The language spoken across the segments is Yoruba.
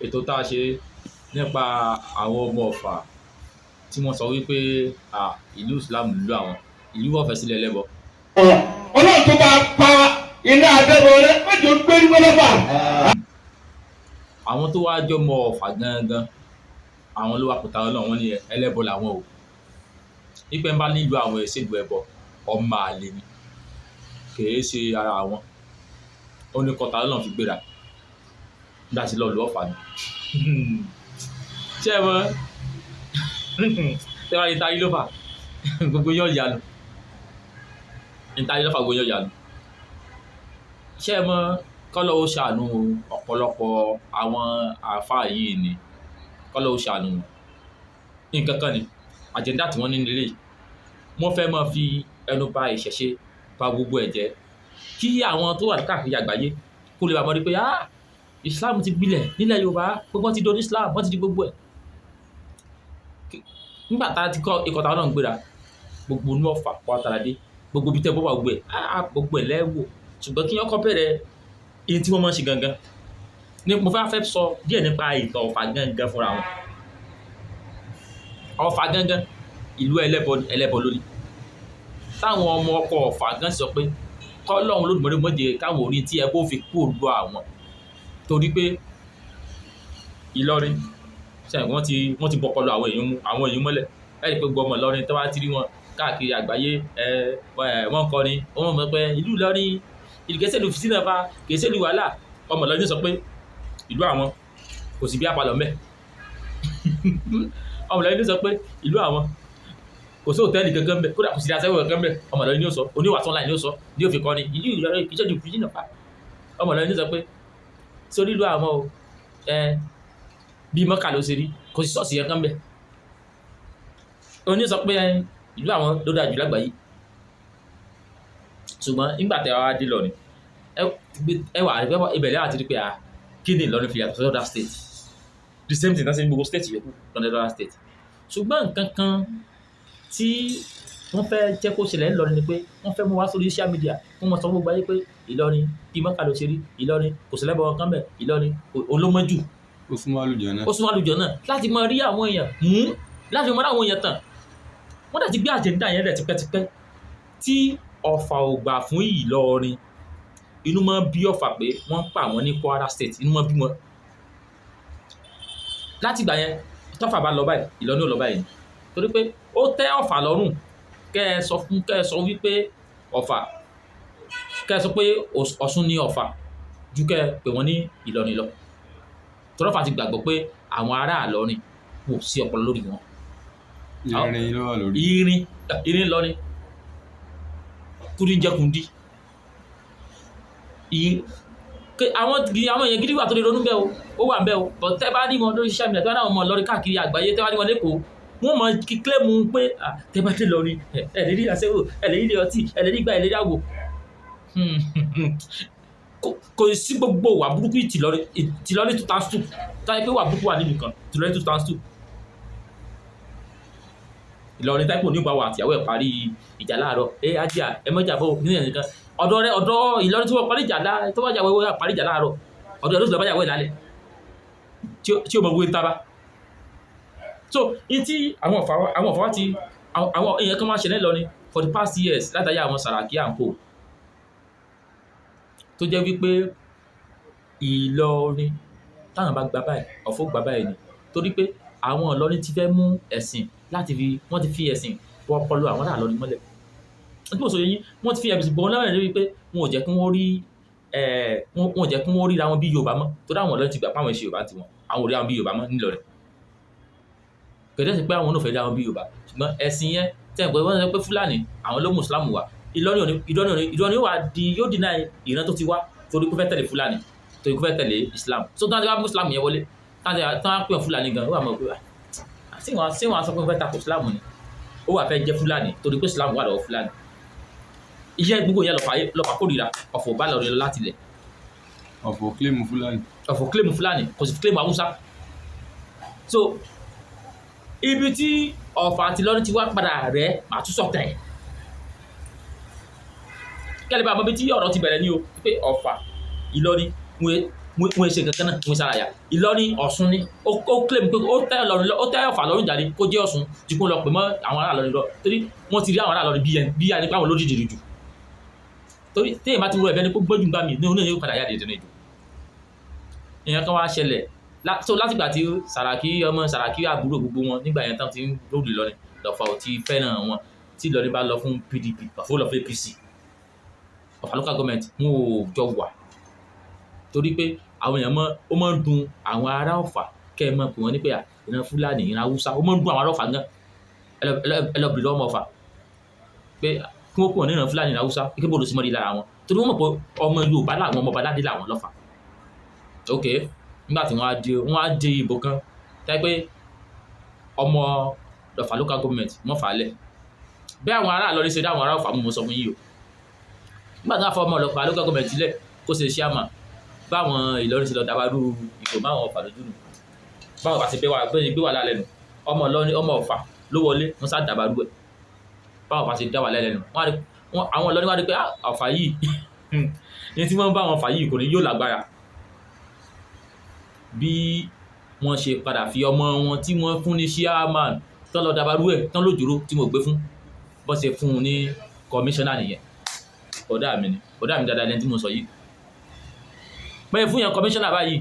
Ètò tá a ṣe nípa àwọn ọmọ Ọ̀fà tí wọ́n sọ wípé ìlú Islam lù àwọn ìlú ọ̀fẹ́ sílẹ̀ lẹ́bọ. Ọlọ́run tó bá pa iná adébọ̀ rẹ mẹ́jọ gbérí mọ́lọ́fà. Àwọn tó wáá jọmọ Ọ̀fà gangan, àwọn ló wá kúta Ọlọ́run, wọn ní ẹlẹ́bọ làwọn o, wípé ń bá nílùú àwọn ìṣèlú ẹbọ, ọmọ àlè ni, kìí ṣe ara àwọn. Ó ní kọta Ọlọ́run fi gbéra nígbà tí lọ́ọ́ lu Ọ̀fà ni. Ṣé ẹ mọ̀ tẹ́ bá ní tarí ló fà gbogbo yóò yanu, ní tarí ló fà gbogbo yóò yanu. Ṣé ẹ mọ̀ kọ́lọ́ ó ṣàánú ọ̀pọ̀lọpọ̀ àwọn àáfàá yìí ni, kọ́lọ́ ó ṣàánú wọn. Nǹkan kan ni agenda tí wọ́n ní nílé yìí, wọ́n fẹ́ máa fi ẹnu ba ìṣẹ̀ṣe, ba gbogbo ẹ̀ jẹ́, kí àwọn tó wà káàkiri àgbáyé kó lè bá mọ̀ rí pé Islam ti gbilẹ̀ nílẹ̀ Yorùbá, gbogbo wọn ti do ní Islam, wọ́n ti di gbogbo ẹ̀. Nígbà tá a ti kọ́ ikọ̀ táwọn náà ń gbéra, gbogbo inú Ọ̀fà pátá dé, gbogbo ibi tẹ́ bọ́ wà, gbogbo ẹ̀, gbogbo ẹ̀ lẹ́wọ̀. Ṣùgbọ́n kí wọ́n kọ́ bẹ̀rẹ̀ èyí tí wọ́n máa ń ṣe gangan ni mo fẹ́ fẹ́ sọ díẹ̀ nípa ìtàn Ọ̀fà gangan fúnra wọn. Ọ̀fà gangan ìlú ẹlẹ́bọ, ẹlẹ́bọ lónìí, táwọn ọmọ ọkọ Ọ̀fà gan sọ pé kọ́lọ́hún Olódùmarè mọ̀jẹ̀ káwọn orí tí ẹ bó fi kú òdu àwọn, torí pé Ìlọrin sẹ́yìn wọ́n ti bọ́pọ̀lọ àwọn èèyàn mú àwọn èèyàn mọ́lẹ̀. Ẹ rí i pé gbogbo ọmọ Ìlọrin tó bá ti rí wọn káàkiri àgbáyé, ẹ wọ́n kọrin, wọ́n mọ̀ pé ìlú Ìlọrin, ìlú kẹsẹ̀ lu fìtínà fa kẹsẹ̀ lu wàhálà. Ọmọ Ìlọrin sọ pé ìlú àwọn kò sí bí apalọ̀ mẹ́. Ọmọ Ìlọrin sọ pé ìlú àwọn kò sí hòtẹ́ẹ̀lì kankan bẹ́ẹ̀, kódà kò sí aṣẹ́wó kankan bẹ́ẹ̀. Ọmọ Ìlọrin ni ó sọ, oníwàsán láì ní ó sọ ní ó fi kọrin ìlú Ìlọrin kìí ṣe ju fìtínà fa. Ọmọ Ìlọrin ní sọ pé sórí ìlú àwọn o, ẹ bí Mọ́kà ló ṣe rí, kò sí ṣọ́ọ̀ṣì kankan bẹ́ẹ̀. Oní sọ pé ìlú àwọn ló dáa jù lágbàáyé. Ṣùgbọ́n nígbà tẹ wá dé Ìlọrin, ẹ wà ibẹ̀ lẹ́wà ti rí pé kí ni Ìlọrin fi yàtọ̀ sí other state? The same thing náà ṣe ní gbogbo state yòókù lọ́dọ̀ other state. Ṣùgbọ́n nǹkan kan tí wọ́n fẹ́ jẹ́ kó ṣẹlẹ̀ ńlọrin ni pé wọ́n fẹ́ mú wá sórí social media, wọ́n mọ̀ sọ gbogbo ayé pé Ìlọrin bí Mọ́kà ló ṣe rí, Ìlọrin kò sí lẹ́bọ̀ kan bẹ̀, Ìlọrin olómọ́jù. Ó súnmọ́ àlùjọ náà. Ó súnmọ́ àlùjọ náà láti máa rí àwọn èèyàn mú, láti máa rí àwọn èèyàn tàn. Wọ́n dẹ̀ ti gbé agenda yẹn rẹ̀ tipẹ́tipẹ́ tí Ọ̀fà ò gbà fún Ìlọrin. Inú máa bí Ọ̀fà pé wọ́n ń pa àwọn ní Kwara State, inú máa bí wọn. Láti ìgbà yẹn, tọ́fà bá lọ báyìí, Ìlọrin ò lọ báyìí, torí pé ó tẹ́ Ọ̀fà lọ́rùn kẹ́ ẹ sọ fún, kẹ́ ẹ sọ wípé Ọ̀fà, kẹ́ ẹ sọ pé Ọ̀ṣun ní Ọ̀fà ju kẹ́ ẹ pè wọ́n ní Ìlọrin lọ. Tọ́lọ́fà ti gbàgbọ́ pé àwọn ará Ìlọrin kò sí ọpọlọ lórí wọn. Irin ló wà lórí. Irin irin lọrin, kúndí jẹ́ kúndí. Àwọn èèyàn gidi wà tó lè ronú bẹ́ẹ̀ o, ó wà bẹ́ẹ̀ o. But tẹ́ bá rí wọn lórí social media, tẹ́ bá rí àwọn ọmọ Ìlọrin káàkiri àgbáyé, tẹ́ bá rí wọn lẹ́kọ̀ọ́, wọ́n mọ̀ kí claim pé tẹ́ bá dé Ìlọrin, ẹ lè rí aṣẹ́wó, ẹ lè rí ilé ọtí, ẹ lè rí gbá, ẹ lè rí àwò. Kò sí gbogbo wà burúkú tìlọrin, tìlọrin two times two. Táyé pé wà burúkú wà níbi kan, tìlọrin two times two. Ìlọrin táìpò ní ìbáwọ̀ àtìyàwó ẹ̀ parí ìjà láàárọ̀, ẹ ajíà ẹ mọ́jà bọ́ ní ẹ̀nìkan ọ̀dọ̀ rẹ, ọ̀dọ̀ Ìlọrin tí wọ́n parí ìjà tó wájà wẹ́wẹ́ parí ìjà láàárọ̀, ọ̀dọ̀ rẹ ló sì lọ bá yàwó ẹ̀ lálẹ́ tí ó mọ wé tábà. So ní tí àwọn Ọ̀fà ti àwọn èèyàn kan máa ṣẹlẹ̀ lọ ni for the past years látàrí àwọn Sàràkí àǹkó, tó jẹ́ wípé Ìlọrin táwọn bá gba báyìí, Ọ̀fọ̀ gbà báyìí ni, torí pé àwọn Ìlọrin ti fẹ́ mú ẹ̀sìn láti fi, wọ́n ti fi ẹ̀sìn bọ ọpọlọ àwọn ará Ìlọrin mọ́lẹ̀. Tí mo sọ yẹn, wọ́n ti fi ẹ̀sìn bọ wọn lọ́rẹ̀ lórí pé wọn ò jẹ́ kí wọ́n rí wọn ò jẹ́ kí wọ́n ríra wọn bí Yorùbá mọ́, torí àwọn Ìlọrin ti gbà pé àwọn ìṣe Yorùbá tiwọn, àwọn ò rí àwọn bí Yorùbá mọ́ nílọrin. Kẹ̀dẹ́ sí pé àwọn náà fẹ́ rí àwọn bí Yorùbá, ṣùgbọ́n ẹ̀sìn yẹn tẹ̀ pé wọ́n sọ pé Fúlàní àwọn ló mú Islam wá. Ìlọrin ò ní wà di yóò deny ìran tó ti wá torí kó fẹ́ tẹ̀lé Fúlàní, torí kó fẹ́ tẹ̀lé Islam. So tí wọ́n ti wá mú Islam yẹn wọlé, tí wọ́n á pè wọ́n Fúlàní gan, ó wà mọ̀ pé ṣé wọ́n sọ pé wọ́n fẹ́ takò Islam ni, ó wà fẹ́ jẹ́ Fúlàní torí pé Islam wà lọ́wọ́ Fúlàní. Iṣẹ́ gbogbo yẹn lọ́fà kórìíra Ọ̀fọ̀ bá lọ́rin lọ láti ilẹ̀. Ọ̀fọ̀ claim Fúlàní. Ọ̀fọ̀ claim Fúlàní, kò sì claim Haúsá. So ibi tí Ọ̀fà àti Ìlọrin ti wá padà rẹ̀, màá tún sọ̀tẹ̀ kẹ́lẹ́ bá mọ ibi tí ọ̀rọ̀ ti bẹ̀rẹ̀ ní o, pé Ọ̀fà Ìlọrin wọn Wọ́n ṣe kankan náà, wọ́n sára yà. Ìlọrin, Ọ̀ṣun ni ó claim pé ó tẹ́ Ìlọrin lọ, ó tẹ́ Ọ̀fà lọ́rùn jáde kó jẹ́ Ọ̀ṣun ju kó lọ pè mọ́ àwọn ará Ìlọrin lọ, torí wọ́n ti rí àwọn ará Ìlọrin bí ẹni bí ẹni pé àwọn olódìdì jù. Torí téèyàn bá ti wọ ẹ̀bẹ̀ ni kó gbójú gbà mí ní oníyẹn yóò padà yá dèdè jù. Ìyẹn kan wá ṣẹlẹ̀. So látìgbà tí Sàràkí, ọmọ Sàràkí, àbúrò gbogbo wọn nígbà yẹn tán ti ń ròdì Ìlọrin, lọ́fà ò ti fẹ́ràn wọn. Tí Ìlọrin bá lọ fún PDP, Ọ̀fà ó lọ fún APC. Ọ̀fà local government, wọn ò jọ wà, torí pé àwọn èèyàn mọ, ó máa ń dùn àwọn ará Ọ̀fà kẹ́ ẹ mọ̀ pé wọ́n ní pé à ìran Fúlàní, ìran Haúsá. Ó máa ń dùn àwọn ará Ọ̀fà gan. Ẹ lọ bìrì lọ́mọ Ọ̀fà pé kí wọ́n kúrò ní ìran Fúlàní, ìran Haúsá, kí bó ló sì mọ́ di lára wọn, torí wọ́n mọ̀ pé ọmọ Yorùbá làwọn, ọmọ Baládé làwọn lọ́fà. Ok, nígbà tí wọ́n á di ìbò kan tẹ́ pé ọmọ Ọ̀fà local government wọ́n fà á lẹ̀ bẹ́ẹ̀, àwọn ará Ìlọrin ṣe dá àwọn ará Ọ̀fà mú. Mo sọ fún yín o, nígbà tí wọ́n fọ ọmọ Ọ̀fà local government sílẹ̀ kó ṣe chairman, báwọn Ìlọrin ṣe lọ dabarú ìbò máwọn Ọ̀fà lójú nù, báwọn Ọ̀fà ṣe gbé wà gbé wà lálẹ́ nù. Ọmọ Ìlọrin, ọmọ Ọ̀fà ló wọlé, wọ́n sá dabarú ẹ̀. Báwọn Ọ̀fà ṣe dá wà lálẹ́ nù. Wọ́n á rí àwọn Ìlọrin wá rí pé, "Ah, Ọ̀fà yìí ní tí wọ́n bá àwọn Ọ̀fà yìí kò ní yóò lágbára." Bí wọ́n ṣe padà fi ọmọ wọn tí wọ́n fún ní chairman tán lọ dabarú ẹ̀ tán lójúró tí mo gbé fún, bọ́n ṣe fún un ní kọmíṣánná nìyẹn. Bọ̀dá mi ni, bọ̀dá mi dáadáa lẹ́ni tí mo sọ yìí. Bẹ́ẹ̀ fún yẹn kọmíṣánná báyìí,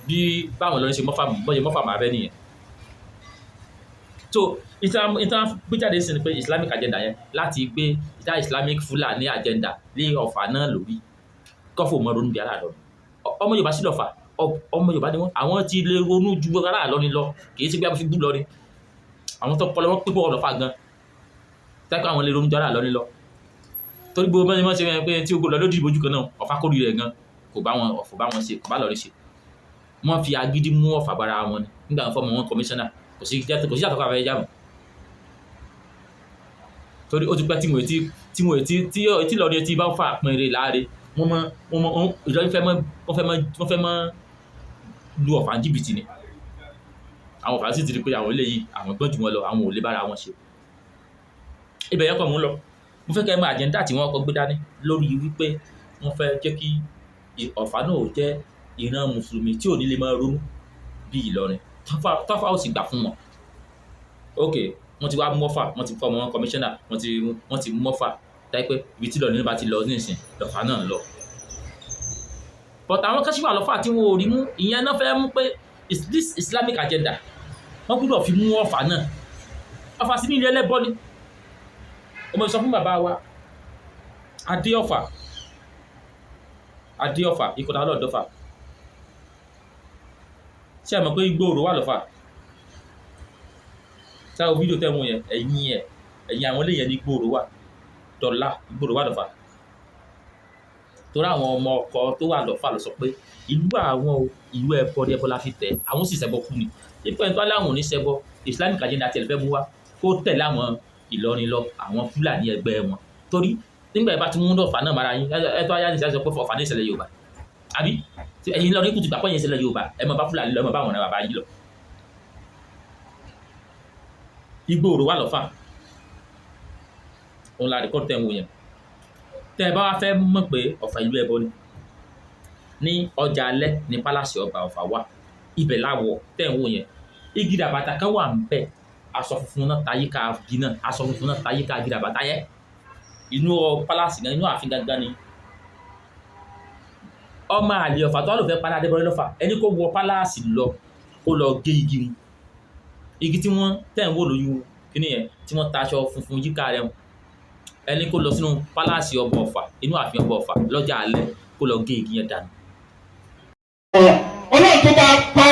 bí báwọn Ìlọrin ṣe mọ́fà, bọ́n ṣe mọ́fà máa bẹ́ nìyẹn. So ìtàn gbé jáde sí ni pé Islamic agenda yẹn, láti gbé ìdá Islamic Fulani agenda lé Ọ̀fà náà lórí, kọ́fò mọ́ ronú bí ará Ìlọrin. Ọmọ Yorùbá sí lọ́fà, ọmọ Yorùbá ni wọ́n. Àwọn ti lè ronú ju ará Ìlọrin lọ. Kì í ṣe pé a fi bú lọrin, àwọn tó pọlọ wọn pípọ̀ lọ́fà gan tẹ́kọ̀, àwọn lè ronú ju ará Ìlọrin lọ, torí gbogbo bẹ́ẹ̀ ni wọ́n ṣe fẹ́ pé tí ogun lọ lódì ìbojú kan náà. Ọ̀fà kórìí rẹ̀ gan, kò bá wọn Ọ̀fọ̀ bá wọn ṣe, kò bá Ìlọrin ṣe. Wọ́n fi agídí mú Ọ̀fà bára wọn ni nígbà wọn fọmọ wọn kọmíṣánná. Kò sí àtọ́kọ̀ àfẹ́ jáàmù, torí ó ti pẹ́ tí mo etí tí tí Ìlọrin etí bá fà pinre láre. Wọ́n mọ Ìlọrin fẹ́ mọ́, wọ́n fẹ́ mọ́ lu Ọ̀fà ní jìbìtì ni. Àwọn Ọ̀fà sì ti rí pé àwọn eléyìí, àwọn gbọ́n jù wọn lọ, àwọn ò lè bára wọn ṣe. Ibẹ̀ yẹn kọ́ mò ń lọ. Mo fẹ́ kẹ́ ẹ mọ agenda tí wọ́n kọ́ gbé dání lórí wípé wọ́n fẹ́ jẹ́ kí Ọ̀fà náà ò jẹ́ ìran mùsùlùmí tí ò ní lè máa ronú bí Ìlọrin. Tọ́fà ò sì gbà fún wọn. Ok, wọ́n ti wá mọ́fà, wọ́n ti fọmọ wọn kọmíṣánná, wọ́n ti mọ́fà táyé pé ibi tí Ìlọrin bá ti lọ nísìn, lọ́fà náà lọ. But àwọn kan sì wà lọ́fà tí wọn ò rí mú. Ìyẹn náà fẹ́ mú pé is this Islamic agenda, wọ́n gbọ́dọ̀ fi mú Ọ̀fà náà. Ọ̀fà sí ní ilé ẹlẹ́bọ ni. Ọmọ sọ fún bàbá wa Adé Ọ̀fà, Adé Ọ̀fà, ìkọ̀dà ọlọ́ọ̀dọ́fà. Ṣé ẹ mọ̀ pé igbó òrò wà lọ́fà? Sáà fídíò tẹ́ wọn yẹn, ẹ̀yìn ẹ̀, ẹ̀yìn àwọn eléyẹn ní igbó òrò wà dọ̀là, igbó òrò wà lọ́fà, torí àwọn ọmọ ọkọ tó wà lọ́fà lọ sọ pé ìlú àwọn o, ìlú ẹbọ ní ẹbọ la fi tẹ̀, àwọn sì ṣẹbọ kú ni. Ipò ẹni tó láwọn ò ní ṣẹbọ, Islamic agenda tiẹ̀ fẹ́ mú wá, kó tẹ̀lé àwọn Ìlọrin lọ, àwọn Fúlàní ẹgbẹ́ wọn, torí nígbà yẹn bá ti mú Ọ̀fà náà mara yín, ẹ tó ayá ní ìṣẹ́ sọ pé Ọ̀fà ní ìṣẹ̀lẹ̀ Yorùbá, àbí ẹ̀yin Ìlọrin kùtù gbà pé ẹ̀yin ìṣẹ̀lẹ̀ Yorùbá, ẹ máa bá Fúlàní lọ, ẹ máa bá àwọn ọ̀rẹ́ bàbá yìí lọ. Igbó òrò wà lọ́fà, òun la record tẹ́ ń wò yẹn. Tẹ́ ẹ bá wá fẹ́ mọ̀ pé Ọ̀fà ìlú ẹbọ ni, ní ọjà alẹ́ ní palace ọba Ọ̀fà wà. Ibẹ̀ láwọ̀ tẹ́ ń wò yẹn. Igi dàbàtà kan wà ń bẹ̀, aṣọ funfun náà ta yíká igi náà, aṣọ funfun náà ta yíká igi dàbàtà yẹn. Inú palace gan, inú ààfin gangan ni. Ọmọ àlè Ọ̀fà tó wà ló fẹ́ padà Adébọ̀rẹ́ lọ́fà, ẹni kó wọ palace lọ, kó lọ gé igi wọn, igi tí wọ́n tẹ̀ ń wò lójú kíní yẹn tí wọ́n ta aṣọ funfun yíká rẹ̀ wọn. Ẹni kó lọ sínú palace ọba Ọ̀fà, inú ààfin ọba Ọ̀fà lọ́jà alẹ́, kó lọ gé igi yẹn dànù. Ọlọ́run tó bá pa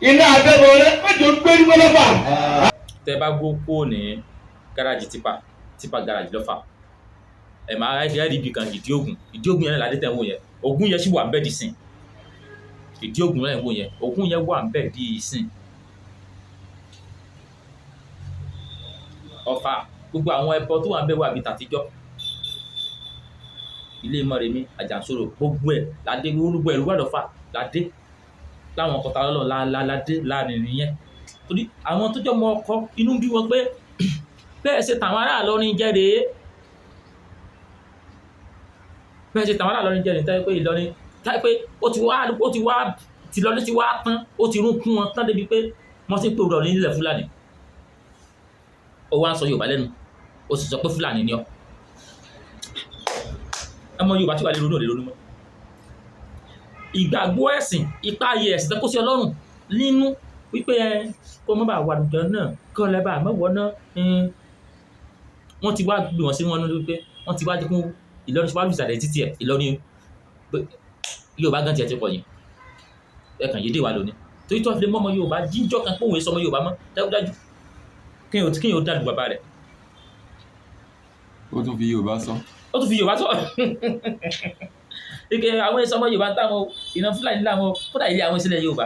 iná Adébọ̀rẹ́ méjì ó gbérí mọ́lọ́fà. Tẹ bá gbó kúrò ní gáràjì tipa, tipa gáràjì lọ́fà, ẹ máa ẹ rí ibi kan, ìdí ògùn. Ìdí ògùn yẹn ládé tẹ̀ ń wò yẹn. Ògùn yẹn sì wà bẹ́ẹ̀ di sìn. Ìdí ògùn yẹn ń wò yẹn, ògùn yẹn wà bẹ́ẹ̀ di ìsìn. Ọ̀fà, gbogbo àwọn ẹbọ tó wà ń bẹ̀ wà bíi tàtijọ́. Ilé Mọ́remí Àjànsórò, gbogbo ẹ̀ ládé, gbogbo ẹ̀ ló wà lọ́fà ládé láwọn ọkọ̀ tá lọ́lọ́ ládé láàrin nìyẹn, torí àwọn tó jọ mọ ọkọ, inú bí wọn pé bẹ́ẹ̀ ṣe tàwọn ará Ìlọrin jẹ́ rèé, bẹ́ẹ̀ ṣe tàwọn ará Ìlọrin jẹ́ rèé, tẹ́lẹ̀ pé Ìlọrin Táyé pé ó ti wá ti lọ ní ti wá tán, ó ti rún kún wọn tán débi pé wọ́n ti ń pè rọ̀ nílẹ̀ Fúlàní. Ó wá ń sọ Yorùbá lẹ́nu, ó sì sọ pé Fúlàní ni ọ́. Ọmọ Yorùbá tí wàá lè ronú ò lè ronú mọ́. Ìgbàgbọ́ ẹ̀sìn, ipa ayé ẹ̀sìn tó kó sí Ọlọ́run nínú wípé ẹ kó má bàa wà lùjọ náà kọ́ lẹ́ bá mọ̀wọ́ náà. Wọ́n ti wá gbé wọn sí wọn nínú wípé wọ́n ti wá jẹ́ kó Ìlọrin ti wá lùsàlẹ̀ títí ẹ̀. Ìlọrin pé Yorùbá gan tiẹ̀ ti pọ̀ yìí, ẹ kàn yédè wa lónìí, torí tó fi lè mọ́ ọmọ Yorùbá jíjọ́ kan pé òun èso ọmọ Yorùbá mọ́, dájúdájú kéèyàn ó dàlú bàbá rẹ̀. Ó tún fi Yorùbá sọ. Ó tún fi Yorùbá sọ ike àwọn èso ọmọ Yorùbá táwọn ìran Fúlàní làwọn, kódà ilé àwọn ìsílẹ̀ Yorùbá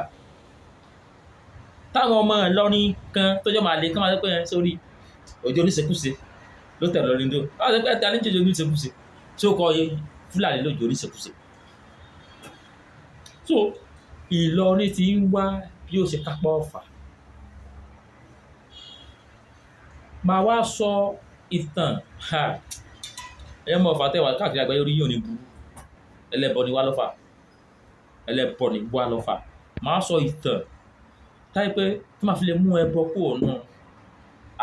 táwọn ọmọ Ìlọrin kan tó jọ máa lè kán máa sọ pé ẹ sórí òjò oníṣekúṣe ló tẹ̀ lọ́rin tó wọ́n sọ pé ẹ ta ní jòjò oníṣekúṣe tí ó kọ Fúlàní lójó oníṣekúṣe. So Ìlọrin ti ń wá bí ó ṣe kápá Ọ̀fà. Màá wá sọ ìtàn ẹ̀yọ́ mọ̀ Ọ̀fà tẹ̀wá káàkiri àgbáyé, orí yóò ní burú. Ẹlẹ́bọ ni wá lọ́fà, ẹlẹ́bọ ni wá lọ́fà. Màá sọ ìtàn táyé pé tí màá fi lè mú ẹbọ kúrò nù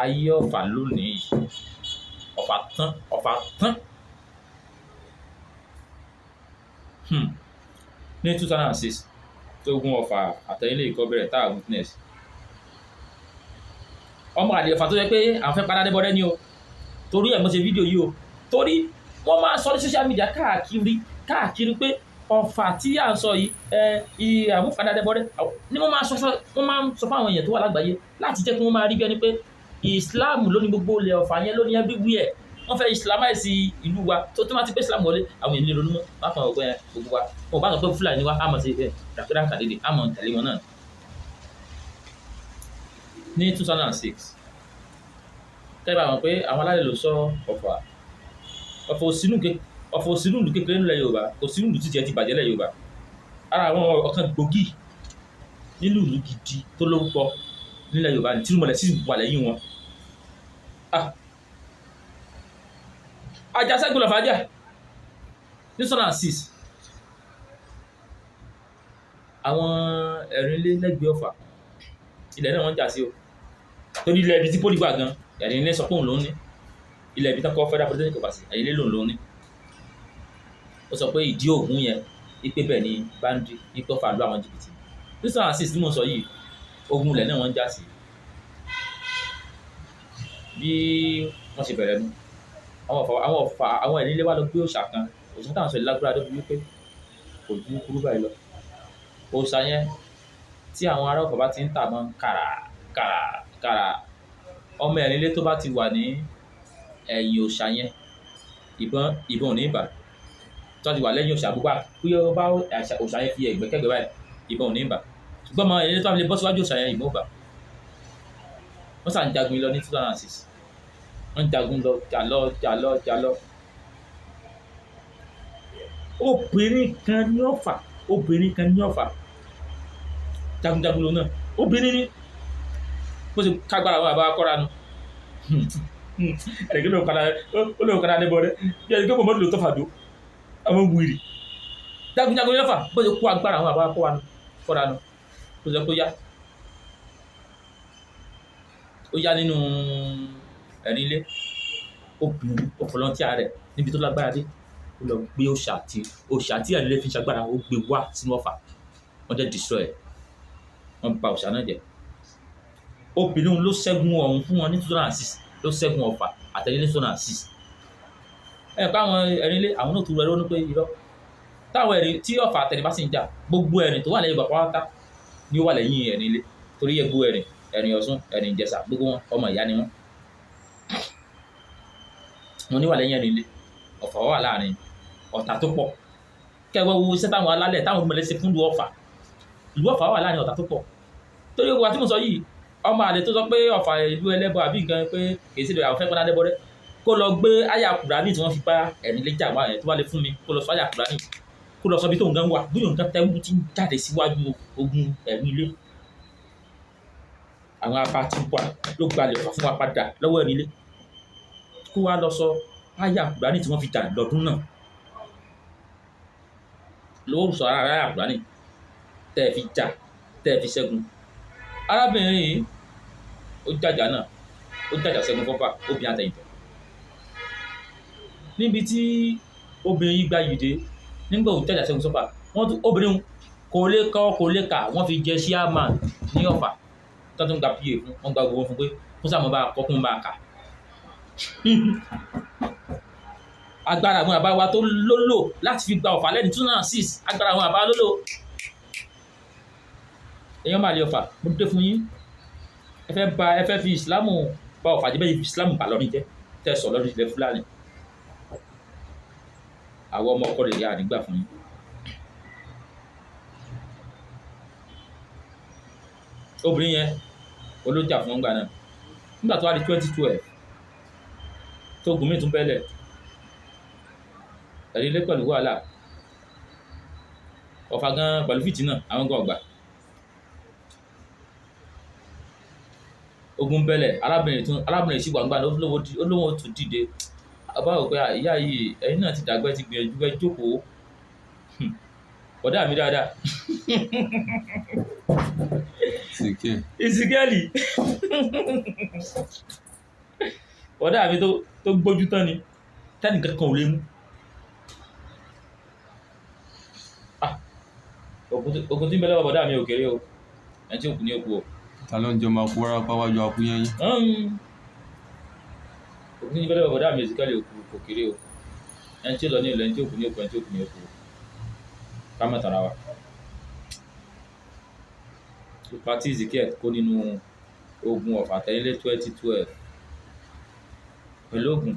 ayé Ọ̀fà lónìí yìí. Ọ̀fà tán, Ọ̀fà tán. Ní 2006 tó gun Ọ̀fà àtẹ̀yìnlẹ̀ ìkọ́ bẹ̀rẹ̀ tá a witness ọmọ àlè Ọ̀fà tó yẹ pé àwọn fẹ́ padà débọ̀rẹ́ ni o. Torí ẹ̀ mo ṣe fídíò yìí o, torí wọ́n máa ń sọ ní social media káàkiri káàkiri pé Ọ̀fà tí à ń sọ yìí, ẹ àmúfàdà débọ̀rẹ́ ni wọ́n máa sọ. Wọ́n máa ń sọ fún àwọn èèyàn tó wà lágbàáyé láti jẹ́ kí wọ́n máa rí bí ẹni pé Islam ló ní gbogbo ilẹ̀ Ọ̀fà yẹn, ló ní everywhere. Wọ́n fẹ́ islamize ìlú wa. Tó máa ti pé Islam wọlé, àwọn èèyàn lè ronú mọ́. Wọ́n á kàn wọ́n pé gbogbo wa, wọn ò bá sọ pé Fúlàní wa, á mọ̀ sí ẹ dàkúdà kàdédé, á mọ̀ tẹ̀lé wọn náà. Ní 2006, kẹ́ bá mọ̀ pé àwọn alálẹ̀ ló sọ Ọ̀fà. Ọ̀fà òsínú ìlú kékeré nílẹ̀ Yorùbá, kò sínú ìlú títí ẹ ti bàjẹ́ lẹ̀ Yorùbá. Ara àwọn ọ̀kan gbòógì nínú ìlú gidi tó lórúkọ nílẹ̀ Yorùbá ní tìrúmọ̀lẹ̀ sì wà lẹ́yìn wọn. Àjàṣẹ́gun lọ̀fà jà ní 2006. Àwọn ẹ̀rìnlé lẹ́gbẹ̀ẹ́ Ọ̀fà, ilẹ̀ náà wọ́n ń jà sí o, torí ilẹ̀ ibi tí pólì wà gan, ẹ̀rìnlé sọ pé òun ló ń ní ilẹ̀ ibi tán kọ́ Federal Polytechnic Ọ̀fà sí, ẹ̀rìnlé lòun ló ń ní. Ó sọ pé ìdí ògùn yẹn ipe bẹ́ẹ̀ ni boundary ipe Ọ̀fà lu àwọn jìbìtì. 2006 tí mo sọ yìí, ogun ilẹ̀ náà wọ́n ń jà sí. Bí wọ́n ṣe bẹ̀rẹ̀ nu, àwọn Ọ̀fà, àwọn ẹ̀rìnlé wá lọ gbé òòṣà kan. Òòṣà táwọn sọ yìí lágbára débi wípé kò ju kúrú báyìí lọ. Òòṣà yẹn, tí àwọn ará Ọ̀fà bá ti ń tà mọ́ kàrà kàrà kàrà, ọmọ ẹ̀rìnlé tó bá ti wà ní ẹ̀yìn òòṣà yẹn, ìbọn ò ní bà. Tó bá ti wà lẹ́yìn òòṣà, gbogbo pé ó bá òòṣà yẹn fi ẹ̀gbẹ́ kẹ́gbẹ́ báyìí, ìbọn ò ní bà. Ṣùgbọ́n ọmọ ẹ̀rìnlé tó bá fi lè bọ́ síwájú òòṣà yẹn, ìbọn ò bà. Wọ́n sàn jagun lọ ní 2006. Wọ́n jagun lọ, jà lọ, jà lọ, jà lọ. Obìnrin kan ní Ọ̀fà, obìnrin kan ní Ọ̀fà, jagunjagun lòun náà, obìnrin ní bó ṣe kágbára àwọn àbá kọ́ra nu. Ẹ̀rẹ̀kẹ́ lóun padà, ó lóun padà níbọ̀ rẹ bí ẹni pé mọ̀mọ́dún ló tọ́fà dó àwọn wìrì jagunjagun ní Ọ̀fà. Bó ṣe kó agbára àwọn àbá kọ́ra nu, bó ṣe kó yá, ó yá nínú ẹ̀rín ilé. Obìnrin ó volunteer rẹ̀ níbi tó lágbára dé, ó lọ gbé òòṣà tí ẹ̀rín ilé fi ń ṣagbára, ó gbé wá sínú Ọ̀fà. Wọ́n dẹ̀ destroy ẹ̀, wọ́n bà òòṣà náà jẹ́. Obìnrin ló ṣẹ́gun ọ̀hún fún wọn ní 2006, ló ṣẹ́gun Ọ̀fà àtẹ̀lé ní 2006. Ẹ̀ ká àwọn ẹ̀rín ilé, àwọn náà tún rẹ̀ lónìí pé irọ́ táwọn ẹ̀rín tí Ọ̀fà àtẹ̀lé bá sì ń jà, gbogbo ẹ̀rín tó wà lẹ́yìn bàbá pátá ni ó wà lẹ́yìn ẹ̀rín ilé, torí gbogbo ẹ̀rín, ẹ̀rín Ọ̀ṣun, ẹ̀rín Ìjẹ̀ṣà, gbogbo wọn ọmọ ìyá ni wọ́n. Wọn ní wà lẹ́yìn ẹ̀rín ilé. Ọ̀fà wà láàrin ọ̀tá tó pọ̀. Kẹwàá wo iṣẹ́ táwọn alálẹ̀, táwọn mọ̀lẹ́ ṣe fún ìlú Ọ̀fà. Ìlú Ọ̀fà wà láàrin ọ̀tá tó pọ̀, torí gbogbo àti mo sọ yìí, ọmọ àlè tó sọ pé Ọ̀fà ìlú ẹlẹ́bọ àbí nǹkan, pé kì í ṣe àwọn fẹ́ pọ́n lẹ́bọ rẹ, kó lọ gbé àyà Kùránì tí wọ́n fi bá ẹ̀rín lé jà wá yẹn tó bá lè fún mi. Kó lọ sọ àyà Kùránì, kó lọ sọ bí tó nǹkan wà, bí nǹkan tẹ́wú ti ń jáde síwájú ogun ẹ̀rín ilé. Àwọn apá tí wà ló gbalẹ̀ Ọ̀fà fún wa padà lọ́wọ́ ẹ̀rín ilé. Kó wá lọ sọ àyà Kùránì tí wọ́n fi jà lọ́dún náà. Ló sọ ara rẹ̀ àkùránì tẹ́ ẹ fi jà, tẹ́ ẹ fi ṣẹ́gun. Arábìnrin yìí ó jàjà náà, ó jàjà ṣẹ́gun fọ́fà, obìnrin àtẹ̀yìntọ̀. Níbi tí obìnrin yìí gba yìí dé, nígbà ó jàjà ṣẹ́gun sọ́fà, wọ́n tún obìnrin kò lè kọ́ kò lè kà, wọ́n fi jẹ chairman ní Ọ̀fà, tó tún gba pa fún, wọ́n gba gbogbo fún pé kó sáà mọ́ bá kọ́ kó bá kà. Agbára àwọn àbá wa tó lólò láti fi gba Ọ̀fà lẹ́ni 2006, agbára àwọn àbá lólò. Èèyàn máa lè Ọ̀fà, mo dé fún yín. Ẹ fẹ́ ba, ẹ fẹ́ fi ìsìlámù ba Ọ̀fà jẹ́, bẹ́ẹ̀ fi ìsìlámù bà lọ́rin jẹ́, tẹ́ sọ lọ́rin ilẹ̀ Fúlàní. Àwọn ọmọ ọkọ rẹ̀ yà nígbà fún yín. Obìnrin yẹn olójà fún ọgbà náà. Nígbà tó wá di 2012, tó gùn mí tún bẹ́lẹ̀. Ẹ̀rí ilé pẹ̀lú wàhálà. Ọ̀fà gan pẹ̀lú fìtínà, àwọn gan ọgbà. Ogun bẹ́lẹ̀, arábìnrin tún, arábìnrin sì wà ńgbà náà, ó lówó tún dìde. Ọba wò pé ìyá yìí, ẹ̀yin náà ti dàgbà, ẹ ti gbìyànjú, ẹ jókòó. Bọ̀dá mi dáadáa. Ìsìkẹ́lì. Bọ̀dá mi tó gbójú tán ni, tẹ́nì kankan ò lè mú. Ogun tí ń bẹ lọ́wọ́ bọ̀dá mi ò kéré o, ẹni tí ó kù ní òkú o. Ta ló ń jọ máa kú wárápá wájú akú yẹ́yẹ́? Ogun tí ń bẹ lọ́wọ́ bọ̀dá mi Ìsìkẹ́lì kò kéré o. Ẹni tí ó lọ ní ìlú, ẹni tí ó kù ní òkú, ẹni tí ó kù ní òkú o. Ká má tara wa. Ipa tí Ezekiel kó nínú ogun Ọ̀fà tẹ́lẹ̀ 2012 pẹ̀lú ogun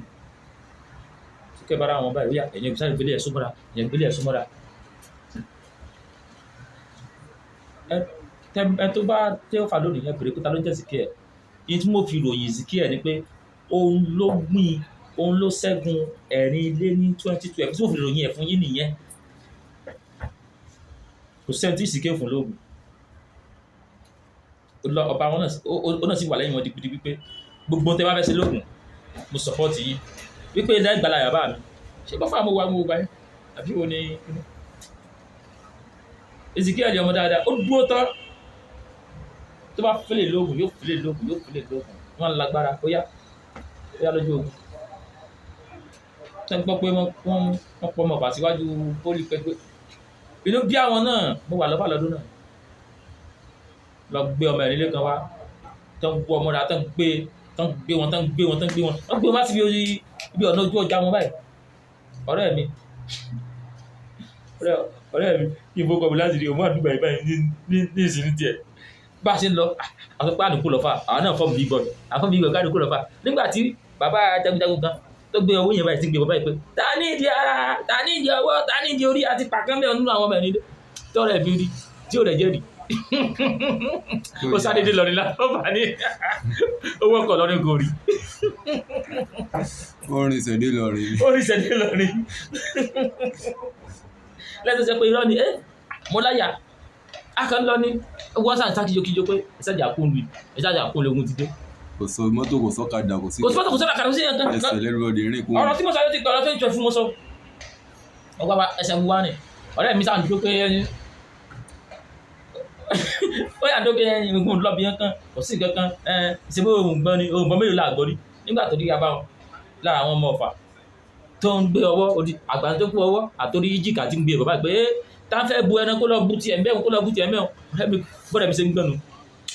tí kẹ́ bára wọn báyìí, ó yá ẹ̀yin ìbísàlẹ̀ gbélé ẹ̀ súnmọ́ra, ẹ̀yin gbélé ẹ̀ súnmọ́ra. Ẹ tó bá tẹ́ Ọ̀fà lónìí, ẹ bèrè pé ta ló ń jẹ́ Ezekiel. Ìyẹn tí mo fi ròyìn Ezekiel ni pé òun ló gbìn, òun ló ṣẹ́gun ẹ̀rín ilé ní 2012. Tí mo fi ròyìn ẹ̀ fún yín nìyẹn. Kò sẹ́ni tí Ezekiel fún lóògùn. Ọba wọn náà sì wà lẹ́yìn wọn digbidi pé gbogbo tẹ́ bá fẹ́ ṣe lóògùn, mo support yín. Wípé ilẹ̀ ìgbàlà yàrá mi. Ṣé bọ́fà mo wà mo gbà yín? Àbí wo ni Ezekiel ọmọ dáadáa, ó dúró tán. Tó bá fẹ́lẹ̀ lóògùn, yóò fẹ́lẹ̀ lóògùn, yóò fẹ́lẹ̀ lóògùn. Wọ́n lágbára, ó yá, ó yá lójú ogun. Ṣé ń gbọ́ pé wọ́n pọ̀ ọmọ Ọ̀fà síwájú pólì pẹ́pẹ́? Inú bí àwọn náà, mo wà lọ́fà lọ́dún náà. Lọ gbé ọmọ ẹ̀rín lẹ́kan wá, tán gbọ́ ọmọ rà, tán gbé, tán gbé wọn, tán gbé wọn, tán gbé wọn. Wọ́n gbé wọn láti ibi ọ̀nà ojú ọjà wọn báyìí. Ọ̀rẹ́ mi, ọ̀rẹ́ mi, ìfowópamọ́ mi láti rí òun àdúgbò yìí báyìí ní ìsinmi tiẹ̀. Bá a ṣe ń lọ, àwọn tó pa àdúgbò lọ́fà, àwọn náà fọ́ọ̀mù big boy, àwọn fọ́ọ̀mù big boy ká àdúgbò lọ́fà. Nígbà tí bàbá jagunjagun kan tó gbé owó yẹn báyìí tí ń gbé bàbá yìí pé ta ní ìdí ara, ta ní ìdí ọwọ́, ta ní ìdí orí àti pàkán bẹ́ẹ̀ nínú àwọn ọmọ ẹni tọ́rẹ̀ mi rí tí ò rẹ̀ jẹ́ rí. Ó sáré dé lọ́rin lábá ní owó ọkọ̀ lọ́rin kò rí. Ó rìn ìṣẹ̀dé lọ́rin. Ó rìn ìṣẹ̀dé lọ́rin. Lẹ́sẹ̀ sọ pé irọ́ ni, mo láyà. A kàn lọ ní wọ́n sàn sá kíjokíjo pé ìsájà kún lu, ìsájà kún lógun ti dé. Kò sọ mọ́tò, kò sọ́kadà, kò sí. Kò sí mọ́tò, kò sọ́kadà, kò sí ẹ̀kan. Ẹsẹ̀ lẹ́rú ọdẹ rìn kún. Ọ̀rọ̀ tí mo sọ yóò ti pẹ́, ọ̀rọ̀ tó ń jọ fún mo sọ. Ọgbà wa ẹsẹ̀ mu wá rìn. Ọ̀rẹ́ mi sàn dúró pé ẹni. Ó yà dókè ẹni ogun lọ́bi yẹn kan, kò sí nǹkan kan. Ṣe bó òun gbọ́n ni, òun gbọ́n mélòó là gbọ́ rí. Nígbà tó díga bá wọn lára àwọn ọmọ Ọ̀fà tó ń gbé ọwọ́, odi àgbà tó kú ọwọ́ àtòrí jíkà tí ń gbé bàbá pé tá fẹ́ bu ẹran kó lọ bu tiẹ̀ mẹ́wọ̀n, kó lọ bu tiẹ̀ mẹ́wọ̀n. Ọ̀rẹ́ mi bọ́dẹ̀ mi ṣe ń gbẹ́nu,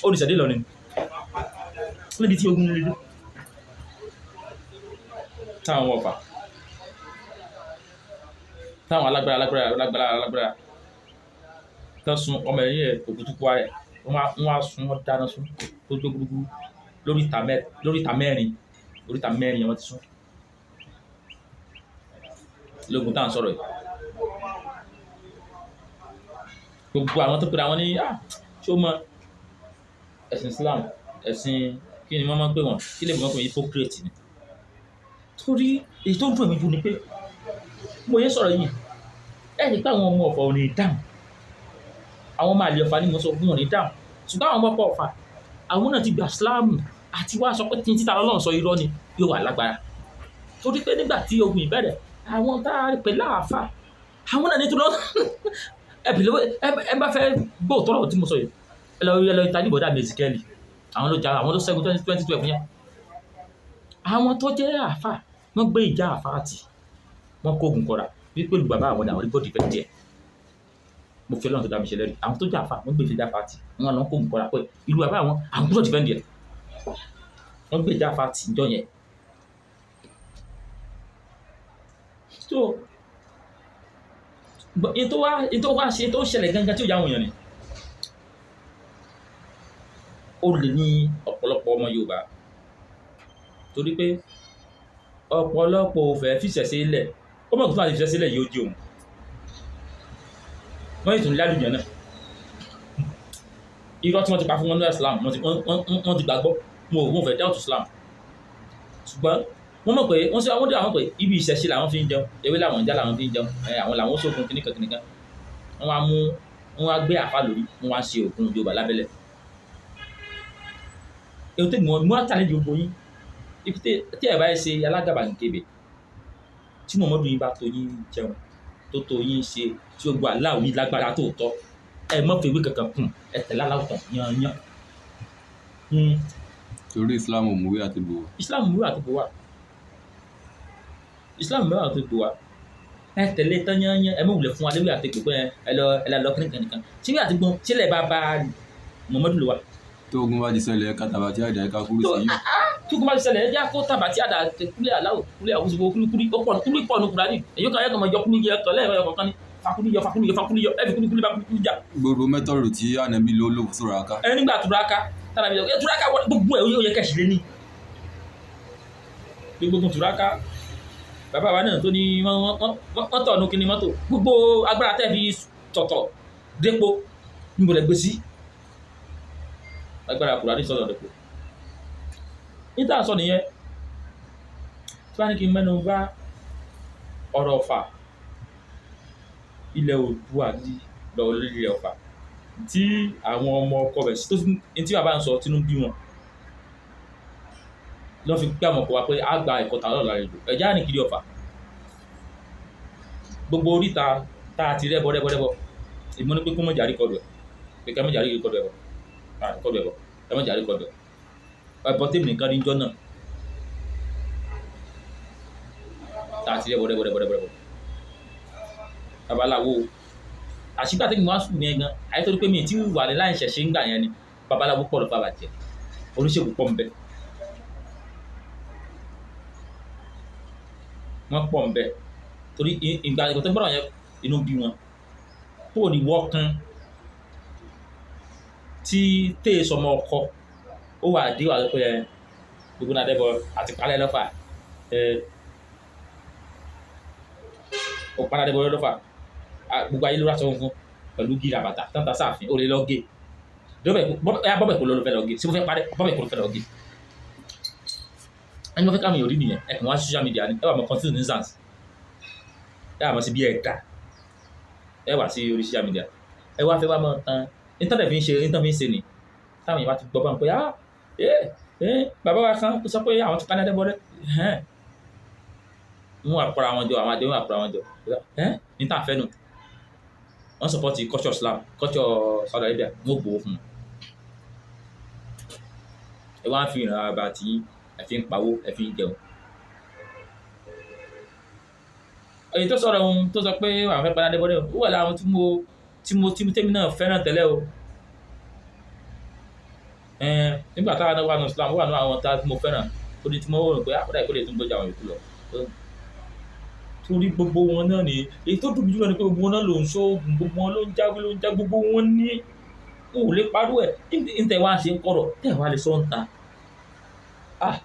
ó ní ìṣẹ̀dé lọ́rin. Níbi tí ogun lè dé. Táwọn ọmọ Ọ̀fà, táwọn alágbára alágbára alágbára alágbára tán sun ọmọ ẹ̀yìn ẹ̀ òkútukú rẹ̀, wọ́n á sun, wọ́n dáná sun tó jó gbúgbúrú lóríta mẹ́rin, oríta mẹ́rin wọ́n ti sun. Lógun táwọn sọ̀rọ̀ yìí. Gbogbo àwọn tó pera wọn ní, ṣé o mọ ẹ̀sìn Islam, ẹ̀sìn kí ni wọ́n máa ń pè wọ́n, kí lè mọ̀ pé hypocrite ni. Torí èyí tó ń dùn mí jù ni pé mo yẹ sọ̀rọ̀ yìí, ẹ rí i pé àwọn ọmọ Ọ̀fà ò ní dáhùn. Àwọn ọmọ àlè Ọ̀fà ni mo sọ fún wọn ní dáhùn. Ṣùgbọ́n àwọn ọmọ Ọ̀fà, àwọn náà ti gba Islam àti wá sọ pé tí títa Ọlọ́run sọ irọ́ ni yóò wà lágbára. Torí pé nígbà tí ogun ìbẹ̀rẹ̀, àwọn tá a pè láàfà Àwọn náà ní tó lọ ẹ bì lọ́wọ́ ẹ bá fẹ́ gbọ́ tọ́rọ̀ tí mo sọ yìí, ẹ lọ ìta níbọ̀dá mezikẹ́lì. Àwọn ló jà, àwọn ló ṣẹ́gun 2012 yẹn. Àwọn tó jẹ́ àáfà, wọ́n gbé ìjà àáfà àti wọ́n kó ogun kọra wípé lu bàbá àwọn àwọn gbọ́dọ̀ ìfẹ́ díẹ̀. Mo fi Ọlọ́run tó dá mi ṣe lẹ́rìí. Àwọn tó jẹ́ àáfà, wọ́n gbé ìjà àáfà àti wọ́n lọ kó ogun kọra pé ìlú bàbá àwọn, àwọn gbọ́dọ̀ ìfẹ́ díẹ̀. Wọ́n gbé ìjà àáfà àti ìjọ yẹn. So ètò wa ṣe tó ṣẹlẹ̀ gangan tí ó yà wọ̀nyàn ni ó lè ní ọ̀pọ̀lọpọ̀ ọmọ Yorùbá, torí pé ọ̀pọ̀lọpọ̀ ò fẹ́ fìṣẹ̀ sílẹ̀. Ó mọ̀ kó tó àti fìṣẹ̀ sílẹ̀ yóò di òun wọ́n yìí tún lálùyàn náà. Irọ́ tí wọ́n ti pa fún wọn ní Islam, wọ́n ti gbàgbọ́. Wọn ò fẹ́ doubt Islam, ṣùgbọ́n wọ́n mọ̀ pé wọ́n sọ wọ́n dé àwọn pé ibi ìṣẹ̀ṣe làwọn fi ń jẹun, ewé làwọn ń já làwọn fi ń jẹun. Àwọn làwọn sókun kìnnìkan kìnnìkan. Wọ́n wá mú, wọ́n wá gbé àfa lórí, wọ́n wá ṣe òkun Yorùbá lábẹ́lẹ̀. Èyí tó mọ̀ mú challenge gbogbo yín ibi tí ẹ bá yẹ ṣe alágàbàgebè tí Muhammadu yín bá tó yín jẹun, tó yín ṣe, tí ó gba aláwọ̀ yín lágbára tó tọ́, ẹ mọ̀ fèwé kankan kùn, ẹ tẹ̀lé aláwọ̀ tán yanyan. Torí Islam ò múwé àti bò. Islam múwé àti bò wá. Islam múwé àti bò wá. Ẹ tẹ̀lé tán yanyan. Ẹ mọ̀ wulẹ̀ fún wa léwé àti gbogbo. Ẹ lọ kíníkan nìkan tí wíwé àti gbọ́n sílẹ̀ bá bá Muhammadu lò wá. Tó ogun bá ti ṣẹlẹ̀, ẹ̀ka tàbátí àdá, ẹ̀ka kúrú sí yìí. Tó kó bá ti ṣẹlẹ̀, ẹ jẹ́ kó tàbátí àdá, kúlẹ̀ aláwọ̀, kúlẹ̀ àwùjọ, kúlíkúlí ó pọ̀, kúlí pọ̀ ní Kùránì. Èyí kan ayẹ́kọ̀ọ́ mọ̀ yọ kúlí yẹ kọ́ lẹ́ẹ̀kọ́ kọ̀ọ̀kan ní fakúlí yọ, fakúlí yọ, fakúlí yọ, ẹ fi kúlíkúlí bá kúlíkúlí jà. Gbogbo method tí Ànábì ló lò fún Sùràká. Ẹ nígbà túraká tára mi ẹ túraká gbogbo ẹ ó yẹ kẹsì lé ní gbogbo túraká. Bàbá wa náà tó ní wọ́n tọ̀ nù kíní mọ́tò, gbogbo agbára tẹ́ fi tọ̀tọ̀ dépò níbo lẹ gbé sí agbára Kùránì sọ̀tọ̀ dépò níta sọ nìyẹn. Tí wọ́n ní kí n mẹ́nu bá ọ̀rọ̀ Ọ̀fà, ilẹ̀ Oòduà ní lọ lórí ilẹ̀ Ọ̀fà tí àwọn ọmọ ọkọ rẹ̀ tó ní tí bàbá ń sọ tínú bí wọn lọ́ fi pé àwọn ọkọ wa pé a gba ẹ̀kọ́ ta lọ́la rẹ̀ lò ẹ̀já ní kiri Ọ̀fà, gbogbo oríta tá a ti rẹ́bọ rẹ́bọ rẹ́bọ. Ìmọ̀ ní pé kó mọ̀jà rí kọdù ẹ̀, pé ká mọ̀jà rí kọdù ẹ̀ bọ̀ kọdù ẹ̀ bọ̀, ká mọ̀jà rí kọdù ẹ̀ ẹ̀bọ tèmi nìkan ní jọ́ náà tá a ti rẹ́bọ rẹ́bọ rẹ́bọ rẹ́bọ rẹ́bọ. Babaláwo àṣìgbà tẹ́mi wá sùn yẹn gan àyè torí pé mi ti wà ní láì ṣẹ̀ṣẹ̀ ń gbà yẹn ni. Babaláwo pọ̀ lọ́fà bàjẹ́, oníṣègùn pọ̀ ń bẹ, wọ́n pọ̀ ń bẹ. Torí ìgbà tó gbọ́dọ̀ yẹn, inú bí wọn kó ní wọ́ọ̀kan tí téè sọmọ ọkọ ó wà dé wà pé ẹ gbogbo náà dẹ́bọ̀ àti palẹ̀ lọ́fà ẹ ó palẹ̀ dẹ́bọ̀ lọ́fà. Gbogbo ayé ló rà sọ́wọ́n fún pẹ̀lú gíga bàtà tán sáàfin ó lè lọ gé bọ́bẹ̀ kò lọ fẹ́ lọ gé sí mo fẹ́ parẹ́ bọ́bẹ̀ kò lọ fẹ́ lọ gé. Ẹni wọ́n fẹ́ káwọn èèyàn rí nìyẹn. Ẹ kàn wá social media ni ẹ wà mọ continue nuisance, ẹ wà mọ sí bí ẹ dà, ẹ wà sí orí social media, ẹ wá fẹ́ wá mọ tán internet fi ń ṣe, internet fi ń ṣe ni. Táwọn èèyàn bá ti gbọ́ bá ń pẹ́, ah ẹ ẹ bàbá wa kan sọ pé àwọn ti pa ní adébọ́rẹ́ ẹ̀hẹ́n, wọ́n wà kọ́ra wọn jọ, àwọn àjọ wọn wà kọ́ra wọn jọ ẹ̀ ní tá à ń fẹ́ nù. Wọ́n support culture Islam, culture Saudi Arabia, wọ́n gbowó fún un. Ẹ wá ń fi ìrìn àbá tí ẹ fi ń pawó, ẹ fi ń jẹun. Èyí tó sọ̀rọ̀ ohun tó sọ pé àwọn fẹ́ padà débọ́dé ó wà láwọn tí mo tẹ́mi náà fẹ́ràn tẹ́lẹ̀ o. Nígbà táwọn náà wà ní Islam, ó wà ní àwọn tá mo fẹ́ràn torí tí mo rò pé àkọ́dà ìkólé tó ń gbọ́jà àwọn yòókù lọ, torí gbogbo wọn náà ni. Èyí tó dùn mí jùlọ ni pé gbogbo wọn náà ló ń ṣoògùn, gbogbo wọn ló ń jáwé, ló ń já gbogbo wọn ní n ò lè parú ẹ̀ ní tẹ̀ wá ṣe ń kọ̀rọ̀ tẹ̀ wá lè sọ ń ta. Ah,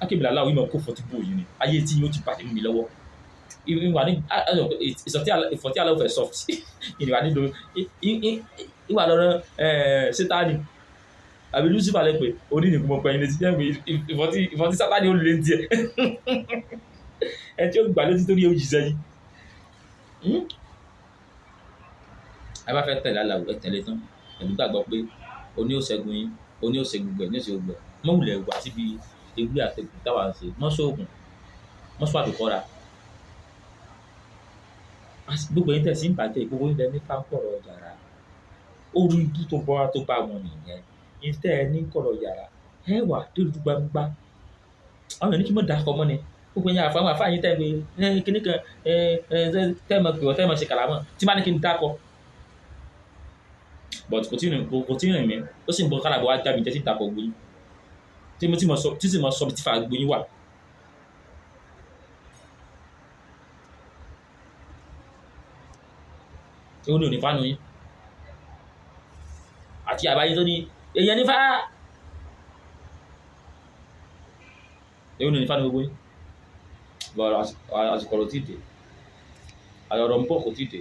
akébìlà aláwọ̀ ìmọ̀ kó fọtí bò yìí ni ayé tí yóò ti bàjẹ́ mú mi lọ́wọ́. Ìwà ní ìfọ̀tí aláwọ̀ fẹ́ soft ìwà nílò ìwà lọ́rọ̀ sátani àbí Lucifer lẹ pé onínìkú mọ̀ pẹ̀yìn létí jẹ́ ìfọ̀tí sátani ó lé díẹ̀ ẹ tí ó gbà létí torí ó yìí sẹ́yìn. Ẹ bá fẹ́ tẹ̀lé aláwọ̀, ẹ tẹ̀lé tán pẹ̀lú gbàgbọ́ pé oní ò ṣẹ́gun yín, oní ò ṣe gbogbo ẹ̀, ní ò ṣe gbogbo ẹ̀. Mọ́ wulẹ̀ wá síbi ewé àtẹ̀gùn táwa ń ṣe, mọ́ sóògùn, mọ́ sọ àdùkọ́ra. Gbogbo yín tẹ̀sí ń bàjẹ́, gbogbo yín lẹ ní fáńkọ̀rọ̀ yàrá. Orí ibú tó bọ́ tó bá wọn nìyẹn. Yín tẹ́ ẹ ní kọ̀rọ̀ yàrá, ẹ wà dúdú gbangba. Àwọn ènìyàn kí mọ̀ dákọ̀ mọ́ ni. Gbogbo yín àfáwọn àfáà yín tẹ́ ẹ kíní kan tẹ́ ẹ mọ̀ pé tẹ́ ẹ mọ̀ ṣe kàlámọ̀ tí bá ní kí n dákọ̀. But kò tí ì rìn mí, ó sì ń bọ̀ kálàbọ̀ wá já mi jẹ́ tí ń dakọ̀ gbóyún. Tí mo tí sì mọ̀ sọ bí tí fa gbóyún wà. Ewu ni ò ní fánu yín. Àti àbáyé tó ní èèyàn ní fá. Ewu ni ò ní fánu gbogbo yín. But àsìkò ọ̀rọ̀ tí ì dé. Ọ̀rọ̀ ń bọ̀ kò tí ì dé.